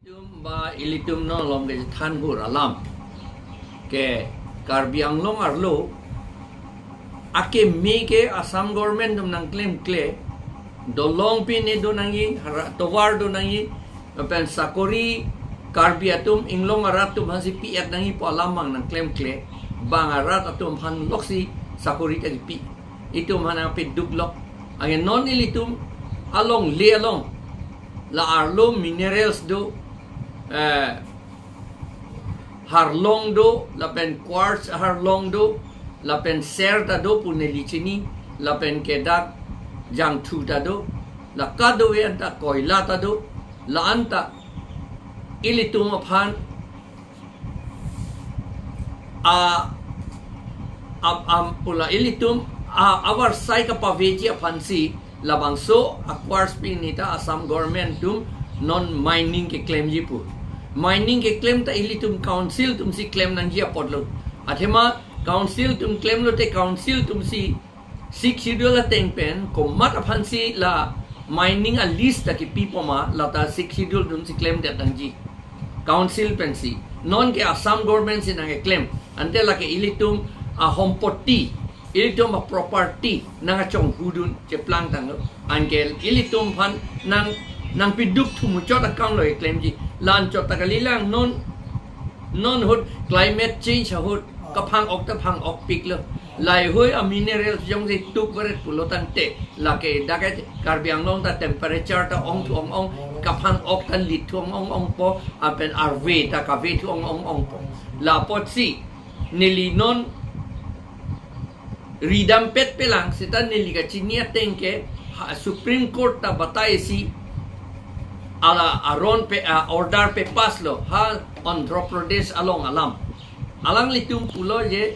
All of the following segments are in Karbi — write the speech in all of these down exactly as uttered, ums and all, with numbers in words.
Ilitum ba ilitum non malom kachethan hur alam ke Karbi Anglong arlo akeme ke Assam government atum nangklemkle, dolong pine do nangji, hara tovar do nangji, lapen sakori Karbi atum inglong arat atum aphansi pi-et nangji pu alam abang nangklemkle, bang arat atum aphan loksi sakori ta kipi. Itum aphan nangpiduk lok. Anke non ilitum alongle along la arlo minerals do, eh, harlong do, lapen quartz harlong do, lapen ser ta do pu neli chini, lapen ke dak jangthu ta do, la kadokave anta koila ta do, la anta ilitum aphan a, a, am, pula ilitum a, avarsai kapaveji aphansi labangso a quartz pine ta Assam government atum non mining keklemji pu. Mining keklem ta ilitum council atumsi klem nangji apotlo. Athema council atum klemlote council atumsi Sixth Schedule ateng pen komat aphansi la mining a lease ta kipi poma, lata Sixth Schedule atumsi klemdet nangji. Council pensi. Non ke Assam government si nangkeklem. Ante lake ilitum a hompoti, ilitum a property nangkachonghudun cheplangtanglo. Anke ilitum aphan nang, nangpiduk thu muchot akam lo keklemji. La-anchot ta kalilang non, non ahut climate change ahut kaphang-ok ta phang-okpiklo. Laheihui a mineral jongsi tuk varet pulo tangte lake dak ke Karbi Anglong ta temperature ta ong thu ong ong, kaphang-ok ta lit thu ong ong ongpo, lapen arve ta kave thu ong ong ongpo. La apotsi neli non ridam petpelang seta neli kachini ateng ke ha Supreme Court ta bataisi ala aron pe, a order pe-pass lo ha Andhra Pradesh along alam. Alanglitum pulo je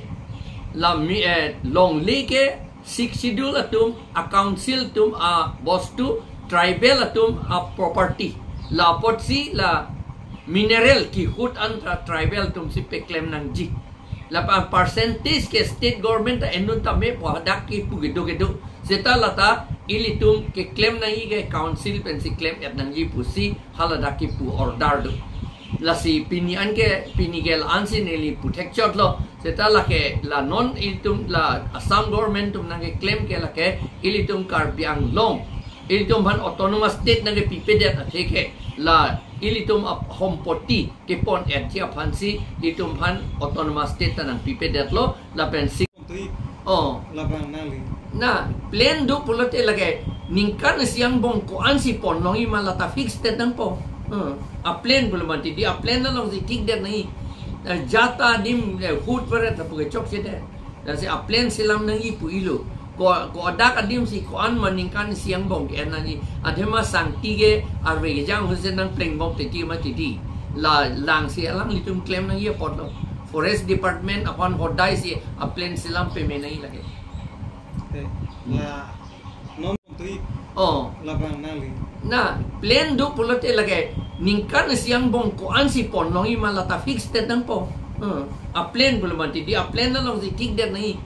la mi, eh, longle ke Sixth Schedule atum a council atum abostu, tribal atum a property. La apotsi la mineral kihut anta tribal atumsi peklem nangji. Lapen percentage ke state government ta endun tame pu hadak kipu kedo kedo. Seta lata ilitum keklem nangji ke council pensi klem-et nangji pusi haladak kipu order do. Lasi pini anke, pini ke la-ansi neli puthekchotlo. Seta lake la non ilitum la Assam government atum nangkeklem ke lake ilitum Karbi Anglong, ilitum aphan autonomous state nangkepipedet athe ke la ilitum a hompoti kepon-etji aphansi ilitum aphan autonomous state ta nangpipedetlo lapen si Tui oh labang nangli. Na plan do pulote lake ningkan isi angbong ko-ansi pon longji ma lata fix det nangpo. Hmm. A plan pulo mati di a plan alongsi thik det nangji. Eh, jata adim, eh, hut varet ta pu kechokche det. Lasi a plan selam nangji pu ilo. Ko, ko adak adimsi ko-an ma ningkan isi angbong ke-en nangji. Athema sangti ke arve kejang ahutsi nangplengbom titi mati di. La langsi alanglitum klem nangji apotlo. Forest Department aphan hodaisi a plan selam peme nangji lake. Eh, la non tui oh labang nangli. Na plan do pulote lake ningkan isi angbong ko-ansi pon longji ma lata fix det nangpo. Hmm. A plan pulo mati di a plan alongsi thik det nangji.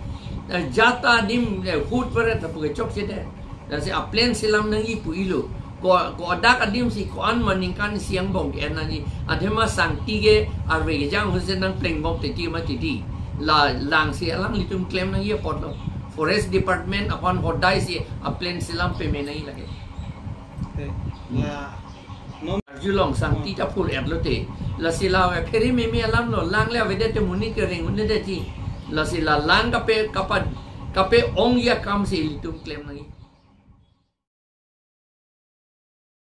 Eh, jata adim, eh, hut varet ta pu kechokche det. Lasi a plan selam nangji pu ilo. Ko, ko adak adimsi ko-an ma ningkan isi angbong ke-en nangji. Athema sangti ke arve kejang ahutsi nangplengbom titi mati di. La langsi alanglitum klem nangji apotlo. Forest Department aphan hodaisi a plan selam peme nangji lake. Eh, la non arjulong sangti ta phur-etlote. Lasi la ave phere meme alamlo, lang le avedet te monit ke reng-un-edetji. Lasi la lang kape, kapa, kape-ongji akamsi ilitum klem nangji.